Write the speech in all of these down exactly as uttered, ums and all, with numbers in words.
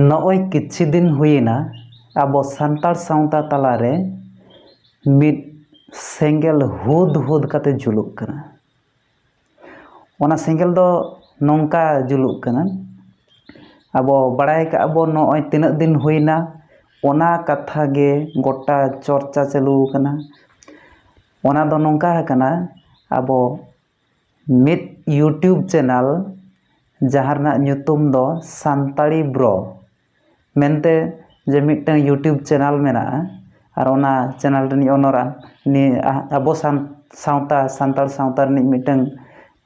ᱱᱚᱜᱼᱚᱭ ᱠᱤᱪᱷᱩ ᱫᱤᱱ ᱦᱩᱭᱮᱱᱟ, ᱟᱵᱚ ᱥᱟᱱᱛᱟᱲ ᱥᱟᱶᱛᱟ ᱛᱟᱞᱟᱨᱮ ᱢᱤᱫ ᱥᱮᱸᱜᱮᱞ ᱦᱩᱫ ᱦᱩᱫ ᱠᱟᱛᱮ ᱡᱩᱞᱩᱜ ᱠᱟᱱᱟ᱾ ᱚᱱᱟ ᱥᱮᱸᱜᱮᱞ ᱫᱚ ᱱᱚᱝᱠᱟ ᱡᱩᱞᱩᱜ ᱠᱟᱱᱟ, ᱟᱵᱚ ᱵᱟᱲᱟᱭ ᱠᱟᱜᱼᱟ ᱵᱚᱱ ᱱᱚᱜᱼᱚᱭ ᱛᱤᱱᱟᱹᱜ ᱫᱤᱱ ᱦᱩᱭᱱᱟ, ᱚᱱᱟ ᱠᱟᱛᱷᱟ ᱜᱮ ᱜᱚᱴᱟ ᱪᱚᱨᱪᱟ ᱪᱟᱹᱞᱩ ᱟᱠᱟᱱᱟ᱾ ᱚᱱᱟ ᱫᱚ ᱱᱚᱝᱠᱟ ᱟᱠᱟᱱᱟ, ᱟᱵᱚ ᱢᱤᱫ YouTube ᱪᱮᱱᱮᱞ ᱡᱟᱦᱟᱸ ᱨᱮᱱᱟᱜ ᱧᱩᱛᱩᱢ ᱫᱚ ᱥᱟᱱᱛᱟᱲᱤ ᱵᱨᱚ ᱢᱮᱱᱛᱮ ᱡᱮ ᱢᱤᱫᱴᱟᱝ YouTube ᱪᱮᱱᱮᱞ ᱢᱮᱱᱟᱜᱼᱟ, ᱟᱨ ᱚᱱᱟ ᱪᱮᱱᱮᱞ ᱨᱤᱱᱤᱡ ᱚᱱᱚᱨᱟᱱ ᱱᱤᱭᱟᱹ ᱟᱵᱚ ᱥᱟᱱ-, ᱥᱟᱶᱛᱟ, ᱥᱟᱱᱛᱟᱲ ᱥᱟᱶᱛᱟ ᱨᱤᱱᱤᱡ ᱢᱤᱫᱴᱟᱝ,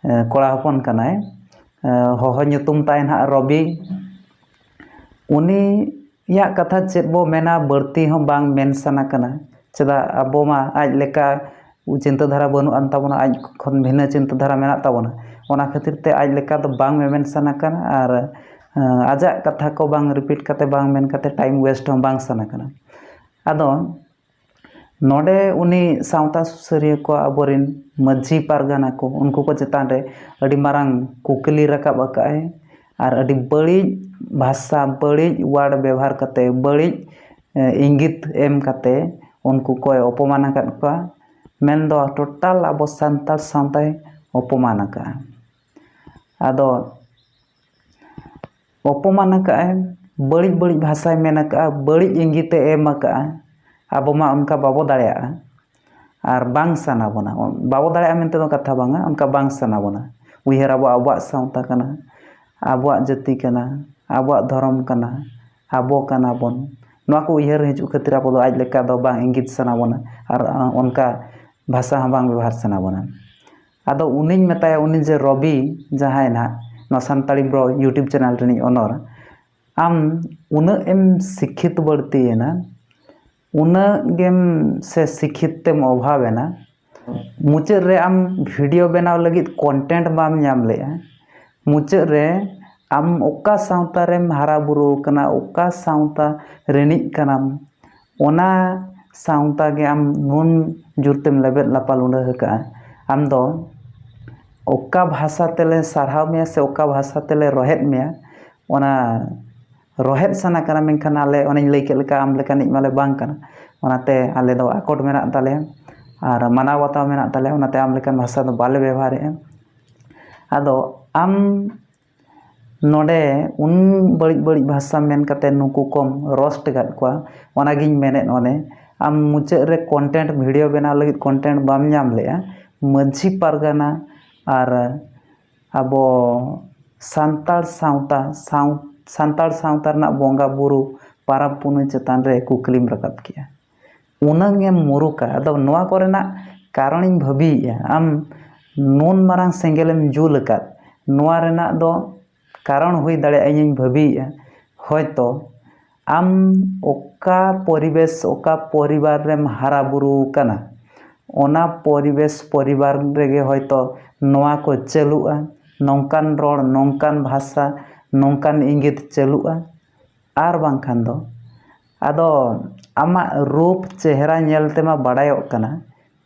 ᱮ, ᱠᱚᱲᱟ ᱦᱚᱯᱚᱱ ᱠᱟᱱᱟᱭ᱾ ᱮ, ᱦᱚᱦᱚ ᱧᱩᱛᱩᱢ ᱛᱟᱭ ᱱᱟᱦᱟᱜ ᱨᱚᱵᱤ᱾ ᱩᱱᱤᱭᱟᱜ ᱠᱟᱛᱷᱟ ᱪᱮᱫ ᱵᱚ ᱢᱮᱱᱟ, ᱵᱟᱹᱲᱛᱤ ᱦᱚᱸ ᱵᱟᱝ ᱢᱮᱱ ᱥᱟᱱᱟ ᱠᱟᱱᱟ᱾ ᱪᱮᱫᱟᱜ, ᱟᱵᱚ ᱢᱟ ᱟᱡ ᱞᱮᱠᱟ ᱪᱤᱱᱛᱟᱹ ᱫᱷᱟᱨᱟ ᱵᱟᱹᱱᱩᱜ ᱟᱱ ᱛᱟᱵᱚᱱᱟ, ᱟᱡ ᱠᱷᱚᱱ ᱵᱷᱤᱱᱟᱹ ᱪᱤᱱᱛᱟᱹ ᱫᱷᱟᱨᱟ ᱢᱮᱱᱟᱜ ᱛᱟᱵᱚᱱᱟ᱾ ᱚᱱᱟ ᱠᱷᱟᱹᱛᱤᱨ ᱛᱮ ᱟᱡ ᱞᱮᱠᱟ ᱫᱚ ᱵᱟᱝ ᱢᱮᱢᱮᱱ ᱥᱟᱱᱟ ᱠᱟᱱᱟ, ᱟᱨ, ᱮᱸ, ᱟᱡᱟᱜ ᱠᱟᱛᱷᱟ ᱠᱚ ᱵᱟᱝ ᱨᱤᱯᱤᱴ ᱠᱟᱛᱮ, ᱵᱟᱝ ᱢᱮᱱ ᱠᱟᱛᱮ ᱴᱟᱭᱤᱢ ᱳᱭᱮᱥᱴ ᱦᱚᱸ ᱵᱟᱝ ᱥᱟᱱᱟ ᱠᱟᱱᱟ᱾ ᱟᱫᱚ ᱱᱚᱰᱮ ᱩᱱᱤ ᱥᱟᱶᱛᱟ ᱥᱩᱥᱟᱹᱨᱤᱭᱟᱹ ᱠᱚ, ᱟᱵᱚᱨᱮᱱ ᱢᱟᱹᱡᱷᱤ ᱯᱟᱨᱜᱟᱱᱟ ᱠᱚ, ᱩᱱᱠᱩ ᱠᱚ ᱪᱮᱛᱟᱱ ᱨᱮ ᱟᱹᱰᱤ ᱢᱟᱨᱟᱝ ᱠᱩᱠᱞᱤ ᱨᱟᱠᱟᱵ ᱟᱠᱟᱫᱼᱟᱭ, ᱟᱨ ᱟᱹᱰᱤ ᱵᱟᱹᱲᱤᱡ ᱵᱷᱟᱥᱟ, ᱵᱟᱹᱲᱤᱡ ᱣᱟᱨᱰ ᱵᱮᱵᱚᱦᱟᱨ ᱠᱟᱛᱮ, ᱵᱟᱹᱲᱤᱡ, ᱮ, ᱤᱝᱜᱤᱛ ᱮᱢ ᱠᱟᱛᱮ ᱩᱱᱠᱩ ᱠᱚᱭ ᱚᱯᱚᱢᱟᱱ ᱟᱠᱟᱫ ᱠᱚᱣᱟ᱾ ᱢᱮᱱᱫᱚ ᱴᱳᱴᱟᱞ ᱟᱵᱚ ᱥᱟᱱᱛᱟᱲ ᱥᱟᱶᱛᱟᱭ ᱚᱯᱚᱢᱟᱱ ᱟᱠᱟᱫᱼᱟ᱾ ᱟᱫᱚ ᱚᱯᱚᱢᱟᱱ ᱟᱠᱟᱫᱼᱟᱭ, ᱵᱟᱹᱲᱤᱡ ᱵᱟᱹᱲᱤᱡ ᱵᱷᱟᱥᱟᱭ ᱢᱮᱱ ᱟᱠᱟᱫᱼᱟ, ᱵᱟᱹᱲᱤᱡ ᱤᱝᱜᱤᱛᱮ ᱮᱢ ᱟᱠᱟᱫᱼᱟ᱾ ᱟᱵᱚ ᱢᱟ ᱚᱱᱠᱟ ᱵᱟᱵᱚ ᱫᱟᱲᱮᱭᱟᱜᱼᱟ, ᱟᱨ ᱵᱟᱝ ᱥᱟᱱᱟ ᱵᱚᱱᱟ᱾ ᱵᱟᱵᱚ ᱫᱟᱲᱮᱭᱟᱜᱼᱟ ᱢᱮᱱᱛᱮ ᱫᱚ ᱠᱟᱛᱷᱟ ᱵᱟᱝᱟ, ᱚᱱᱠᱟ ᱵᱟᱝ ᱥᱟᱱᱟ ᱵᱚᱱᱟ᱾ ᱩᱭᱦᱟᱹᱨ ᱟᱵᱚ ᱟᱵᱚᱣᱟᱜ ᱥᱟᱶᱛᱟ ᱠᱟᱱᱟ, ᱟᱵᱚᱣᱟᱜ ᱡᱟᱹᱛᱤ ᱠᱟᱱᱟ, ᱟᱵᱚᱣᱟᱜ ᱫᱷᱚᱨᱚᱢ ᱠᱟᱱᱟ, ᱟᱵᱚ ᱠᱟᱱᱟ ᱵᱚᱱ᱾ ᱱᱚᱣᱟ ᱠᱚ ᱩᱭᱦᱟᱹᱨ ᱦᱤᱡᱩᱜ ᱠᱷᱟᱹᱛᱤᱨ ᱟᱵᱚ ᱫᱚ ᱟᱡ ᱞᱮᱠᱟ ᱫᱚ ᱵᱟᱝ ᱤᱝᱜᱤᱛ ᱥᱟᱱᱟ ᱵᱚᱱᱟ, ᱟᱨ ᱚᱱᱠᱟ ᱵᱷᱟᱥᱟ ᱦᱚᱸ ᱵᱟᱝ ᱵᱮᱵᱚᱦᱟᱨ ᱥᱟᱱᱟ ᱵᱚᱱᱟ᱾ ᱟᱫᱚ ᱩᱱᱤᱧ ᱢᱮᱛᱟᱭᱟ, ᱩᱱᱤ ᱡᱮ ᱨᱚᱵᱤ, ᱡᱟᱦᱟᱸᱭ ᱱᱟᱦᱟᱜ ᱱᱚᱣᱟ ᱥᱟᱱᱛᱟᱲᱤ ᱵᱨᱚ YouTube ᱪᱮᱱᱮᱞ ᱨᱤᱱᱤᱡ ᱚᱱᱚᱨ, ᱟᱢ ᱩᱱᱟᱹᱜ ᱮᱢ ᱥᱤᱠᱠᱷᱤᱛ ᱵᱟᱹᱲᱛᱤᱭᱮᱱᱟ, ᱩᱱᱟᱹᱜ ᱜᱮᱢ ᱥᱮ ᱥᱤᱠᱠᱷᱤᱛ ᱛᱮᱢ ᱚᱵᱷᱟᱵᱮᱱᱟ, ᱢᱩᱪᱟᱹᱫ ᱨᱮ ᱟᱢ ᱵᱷᱤᱰᱤᱭᱳ ᱵᱮᱱᱟᱣ ᱞᱟᱹᱜᱤᱫ ᱠᱚᱱᱴᱮᱱᱴ ᱵᱟᱢ ᱧᱟᱢ ᱞᱮᱜᱼᱟ᱾ ᱢᱩᱪᱟᱹᱫ ᱨᱮ ᱟᱢ ᱚᱠᱟ ᱥᱟᱶᱛᱟ ᱨᱮᱢ ᱦᱟᱨᱟ ᱵᱩᱨᱩ ᱟᱠᱟᱱᱟ, ᱚᱠᱟ ᱥᱟᱶᱛᱟ ᱨᱤᱱᱤᱡ ᱠᱟᱱᱟᱢ, ᱚᱱᱟ ᱥᱟᱶᱛᱟ ᱜᱮ ᱟᱢ ᱱᱩᱱ ᱡᱳᱨ ᱛᱮᱢ ᱞᱮᱵᱮᱫ ᱞᱟᱯᱟᱞ ᱩᱰᱟᱹ ᱟᱠᱟᱫᱼᱟ᱾ ᱟᱢ ᱫᱚ ᱚᱠᱟ ᱵᱷᱟᱥᱟ ᱛᱮᱞᱮ ᱥᱟᱨᱦᱟᱣ ᱢᱮᱭᱟ ᱥᱮ ᱚᱠᱟ ᱵᱷᱟᱥᱟ ᱛᱮᱞᱮ ᱨᱚᱦᱮᱫ ᱢᱮᱭᱟ, ᱚᱱᱟ ᱨᱚᱦᱮᱫ ᱥᱟᱱᱟ ᱠᱟᱱᱟ, ᱢᱮᱱᱠᱷᱟᱱ ᱟᱞᱮ ᱚᱱᱮᱧ ᱞᱟᱹᱭ ᱠᱮᱫ ᱞᱮᱠᱟ ᱟᱢ ᱞᱮᱠᱟᱱᱤᱡ ᱢᱟᱞᱮ ᱵᱟᱝ ᱠᱟᱱᱟ᱾ ᱚᱱᱟᱛᱮ ᱟᱞᱮ ᱫᱚ ᱟᱠᱚᱴ ᱢᱮᱱᱟᱜ ᱛᱟᱞᱮᱭᱟ ᱟᱨ ᱢᱟᱱᱟᱣ ᱵᱟᱛᱟᱣ ᱢᱮᱱᱟᱜ ᱛᱟᱞᱮᱭᱟ, ᱚᱱᱟᱛᱮ ᱟᱢ ᱞᱮᱠᱟᱱ ᱵᱷᱟᱥᱟ ᱫᱚ ᱵᱟᱞᱮ ᱵᱮᱵᱚᱦᱟᱨᱮᱫᱼᱟ᱾ ᱟᱫᱚ ᱟᱢ ᱱᱚᱰᱮ ᱩᱱ ᱵᱟᱹᱲᱤᱡ ᱵᱟᱹᱲᱤᱡ ᱵᱷᱟᱥᱟ ᱢᱮᱱ ᱠᱟᱛᱮ ᱱᱩᱠᱩ ᱠᱚᱢ ᱨᱳᱥᱴ ᱟᱠᱟᱫ ᱠᱚᱣᱟ, ᱚᱱᱟᱜᱤᱧ ᱢᱮᱱᱮᱫ ᱱᱚᱰᱮ ᱟᱢ ᱢᱩᱪᱟᱹᱫ ᱨᱮ ᱠᱚᱱᱴᱮᱱᱴ, ᱵᱷᱤᱰᱤᱭᱳ ᱵᱮᱱᱟᱣ ᱞᱟᱹᱜᱤᱫ ᱠᱚᱱᱴᱮᱱᱴ ᱵᱟᱢ ᱧᱟᱢ ᱞᱮᱜᱼᱟ᱾ ᱢᱟᱹᱡᱷᱤ ᱯᱟᱨᱜᱟᱱᱟ ᱟᱨ ᱟᱵᱚ ᱥᱟᱱᱛᱟᱲ ᱥᱟᱶᱛᱟ ᱥᱟᱶ ᱥᱟᱱᱛᱟᱲ ᱥᱟᱶᱛᱟ ᱨᱮᱱᱟᱜ ᱵᱚᱸᱜᱟ ᱵᱩᱨᱩ, ᱯᱟᱨᱟᱵᱽ ᱯᱩᱱᱟᱹᱭ ᱪᱮᱛᱟᱱ ᱨᱮ ᱠᱩᱠᱞᱤᱢ ᱨᱟᱠᱟᱵ ᱠᱮᱜᱼᱟ᱾ ᱩᱱᱟᱹᱝ ᱮᱢ ᱢᱩᱨᱩᱠᱟ᱾ ᱟᱫᱚ ᱱᱚᱣᱟ ᱠᱚᱨᱮᱱᱟᱜ ᱠᱟᱨᱚᱱᱤᱧ ᱵᱷᱟᱹᱵᱤᱭᱮᱫᱼᱟ, ᱟᱢ ᱱᱩᱱ ᱢᱟᱨᱟᱝ ᱥᱮᱸᱜᱮᱞᱮᱢ ᱡᱩᱞ ᱟᱠᱟᱫ, ᱱᱚᱣᱟ ᱨᱮᱱᱟᱜ ᱫᱚ ᱠᱟᱨᱚᱱ ᱦᱩᱭ ᱫᱟᱲᱮᱭᱟᱜᱼᱟ, ᱤᱧᱤᱧ ᱵᱷᱟᱹᱵᱤᱭᱮᱫᱼᱟ, ᱦᱚᱭᱛᱚ ᱟᱢ ᱚᱠᱟ ᱯᱚᱨᱤᱵᱮᱥ, ᱚᱠᱟ ᱯᱚᱨᱤᱵᱟᱨ ᱨᱮᱢ ᱦᱟᱨᱟ ᱵᱩᱨᱩ ᱟᱠᱟᱱᱟ, ᱚᱱᱟ ᱯᱚᱨᱤᱵᱮᱥ, ᱯᱚᱨᱤᱵᱟᱨ ᱨᱮᱜᱮ ᱦᱚᱭᱛᱚ ᱱᱚᱣᱟ ᱠᱚ ᱪᱟᱹᱞᱩᱜᱼᱟ, ᱱᱚᱝᱠᱟᱱ ᱨᱚᱲ, ᱱᱚᱝᱠᱟᱱ ᱵᱷᱟᱥᱟ, ᱱᱚᱝᱠᱟᱱ ᱤᱝᱜᱤᱛ ᱪᱟᱹᱞᱩᱜᱼᱟ᱾ ᱟᱨ ᱵᱟᱝᱠᱷᱟᱱ ᱫᱚ ᱟᱫᱚ ᱟᱢᱟᱜ ᱨᱩᱯ ᱪᱮᱦᱨᱟ ᱧᱮᱞ ᱛᱮᱢᱟ ᱵᱟᱲᱟᱭᱚᱜ ᱠᱟᱱᱟ,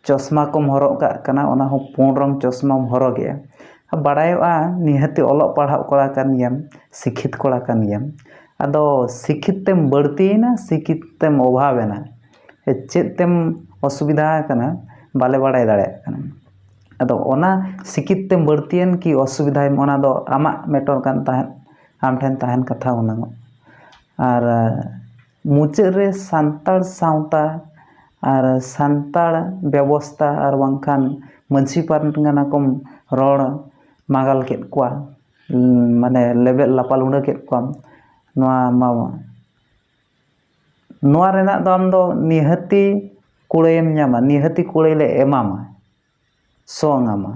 ᱪᱚᱥᱢᱟ ᱠᱚᱢ ᱦᱚᱨᱚᱜ ᱠᱟᱜ ᱠᱟᱱᱟ, ᱚᱱᱟ ᱦᱚᱸ ᱯᱩᱸᱰ ᱨᱚᱝ ᱪᱚᱥᱢᱟᱢ ᱦᱚᱨᱚᱜᱮᱜᱼᱟ᱾ ᱵᱟᱲᱟᱭᱚᱜᱼᱟ ᱱᱤᱦᱟᱹᱛᱤ ᱚᱞᱚᱜ ᱯᱟᱲᱦᱟᱜ ᱠᱚᱲᱟ ᱠᱟᱱ ᱜᱮᱭᱟᱢ, ᱥᱤᱠᱠᱷᱤᱛ ᱠᱚᱲᱟ ᱠᱟᱱ ᱜᱮᱭᱟᱢ᱾ ᱟᱫᱚ ᱥᱤᱠᱠᱷᱤᱛ ᱛᱮᱢ ᱵᱟᱹᱲᱛᱤᱭᱮᱱᱟ, ᱥᱤᱠᱠᱷᱤᱛ ᱛᱮᱢ ᱚᱵᱷᱟᱵᱮᱱᱟ, ᱪᱮᱫ ᱛᱮᱢ ᱚᱥᱩᱵᱤᱫᱷᱟ ᱟᱠᱟᱱᱟ ᱵᱟᱞᱮ ᱵᱟᱲᱟᱭ ᱫᱟᱲᱮᱭᱟᱜ ᱠᱟᱱᱟ᱾ ᱟᱫᱚ ᱚᱱᱟ ᱥᱤᱠᱠᱷᱤᱛ ᱛᱮᱢ ᱵᱟᱹᱲᱛᱤᱭᱮᱱ ᱠᱤ ᱚᱥᱩᱵᱤᱫᱷᱟᱭᱮᱢ, ᱚᱱᱟ ᱫᱚ ᱟᱢᱟᱜ ᱢᱮᱴᱚᱨ ᱠᱟᱱ ᱛᱟᱦᱮᱸᱫ, ᱟᱢ ᱴᱷᱮᱱ ᱛᱟᱦᱮᱱ ᱠᱟᱛᱷᱟ ᱦᱩᱱᱟᱹᱝᱚᱜ᱾ ᱟᱨ ᱢᱩᱪᱟᱹᱫ ᱨᱮ ᱥᱟᱱᱛᱟᱲ ᱥᱟᱶᱛᱟ ᱟᱨ ᱥᱟᱱᱛᱟᱲ ᱵᱮᱵᱚᱥᱛᱟ ᱟᱨ ᱵᱟᱝᱠᱷᱟᱱ ᱢᱟᱹᱡᱷᱤ ᱯᱟᱨᱜᱟᱱᱟ ᱠᱚᱢ ᱨᱚᱲ ᱢᱟᱜᱟᱞ ᱠᱮᱫ ᱠᱚᱣᱟ, ᱢᱟᱱᱮ ᱞᱮᱵᱮᱫ ᱞᱟᱯᱟ ᱞᱩᱸᱰᱟᱹ ᱠᱮᱫ ᱠᱚᱣᱟᱢ᱾ ᱱᱚᱣᱟ ᱢᱟ, ᱱᱚᱣᱟ ᱨᱮᱱᱟᱜ ᱫᱚ ᱟᱢ ᱫᱚ ᱱᱤᱦᱟᱹᱛᱤ ᱠᱩᱲᱟᱹᱭᱮᱢ ᱧᱟᱢᱟ, ᱱᱤᱦᱟᱹᱛᱤ ᱠᱩᱲᱟᱹᱭ ᱞᱮ ᱮᱢᱟᱢᱟ, ᱥᱚᱝ ᱟᱢᱟ᱾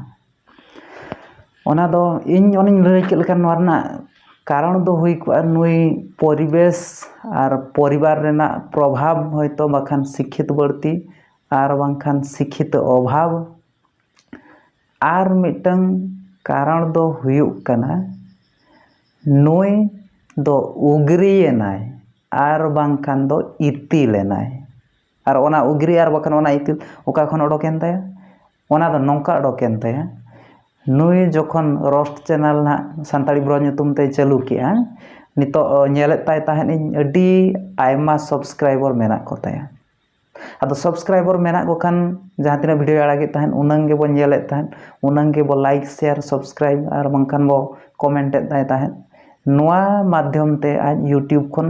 ᱚᱱᱟ ᱫᱚ ᱤᱧ ᱚᱱᱮᱧ ᱞᱟᱹᱭ ᱠᱮᱫ ᱞᱮᱠᱟ, ᱱᱚᱣᱟ ᱨᱮᱱᱟᱜ ᱠᱟᱨᱚᱱ ᱫᱚ ᱦᱩᱭ ᱠᱚᱜᱼᱟ ᱱᱩᱭ ᱯᱚᱨᱤᱵᱮᱥ ᱟᱨ ᱯᱚᱨᱤᱵᱟᱨ ᱨᱮᱱᱟᱜ ᱯᱨᱚᱵᱷᱟᱵᱽ ᱦᱚᱭᱛᱳ, ᱵᱟᱠᱷᱟᱱ ᱥᱤᱠᱠᱷᱤᱛ ᱵᱟᱹᱲᱛᱤ ᱟᱨ ᱵᱟᱝᱠᱷᱟᱱ ᱥᱤᱠᱠᱷᱤᱛ ᱚᱵᱷᱟᱵᱽ᱾ ᱟᱨ ᱢᱤᱫᱴᱟᱝ ᱠᱟᱨᱚᱱ ᱫᱚ ᱦᱩᱭᱩᱜ ᱠᱟᱱᱟ, ᱱᱩᱭ ᱫᱚ ᱩᱜᱽᱨᱤᱭᱮᱱᱟᱭ ᱟᱨ ᱵᱟᱝᱠᱷᱟᱱ ᱫᱚ ᱤᱛᱤᱞᱮᱱᱟᱭ᱾ ᱟᱨ ᱚᱱᱟ ᱩᱜᱽᱨᱤ ᱟᱨ ᱵᱟᱠᱷᱟᱱ ᱚᱱᱟ ᱤᱛᱤᱞ ᱚᱠᱟ ᱠᱷᱚᱱ ᱚᱰᱚᱠᱮᱱ ᱛᱟᱭᱟ? ᱚᱱᱟ ᱫᱚ ᱱᱚᱝᱠᱟ ᱚᱰᱚᱠᱮᱱ ᱛᱟᱭᱟ, ᱱᱩᱭ ᱡᱚᱠᱷᱚᱱ ᱨᱳᱥᱴ ᱪᱮᱱᱮᱞ ᱱᱟᱦᱟᱜ ᱥᱟᱱᱛᱟᱲᱤ ᱵᱨᱚ ᱧᱩᱛᱩᱢ ᱛᱮᱭ ᱪᱟᱹᱞᱩ ᱠᱮᱜᱼᱟ, ᱱᱤᱛᱚᱜ ᱧᱮᱞᱮᱫ ᱛᱟᱭ ᱛᱟᱦᱮᱸᱫ ᱤᱧ ᱟᱹᱰᱤ ᱟᱭᱢᱟ subscriber ᱢᱮᱱᱟᱜ ᱠᱚ ᱛᱟᱭᱟ᱾ ᱟᱫᱚ subscriber ᱢᱮᱱᱟᱜ ᱠᱚ ᱠᱷᱟᱱ ᱡᱟᱦᱟᱸ ᱛᱤᱱᱟᱹᱜ video ᱟᱲᱟᱜᱮᱫ ᱛᱟᱦᱮᱸᱫ ᱩᱱᱟᱹᱝ ᱜᱮᱵᱚᱱ ᱧᱮᱞᱮᱫ ᱛᱟᱦᱮᱸᱫ, ᱩᱱᱟᱹᱝ ᱜᱮᱵᱚ like, share, subscribe ᱟᱨ ᱵᱟᱝᱠᱷᱟᱱ ᱵᱚ comment ᱮᱫ ᱛᱟᱭ ᱛᱟᱦᱮᱸᱫ᱾ ᱱᱚᱣᱟ ᱢᱟᱫᱽᱫᱷᱚᱢ ᱛᱮ ᱟᱡ YouTube ᱠᱷᱚᱱ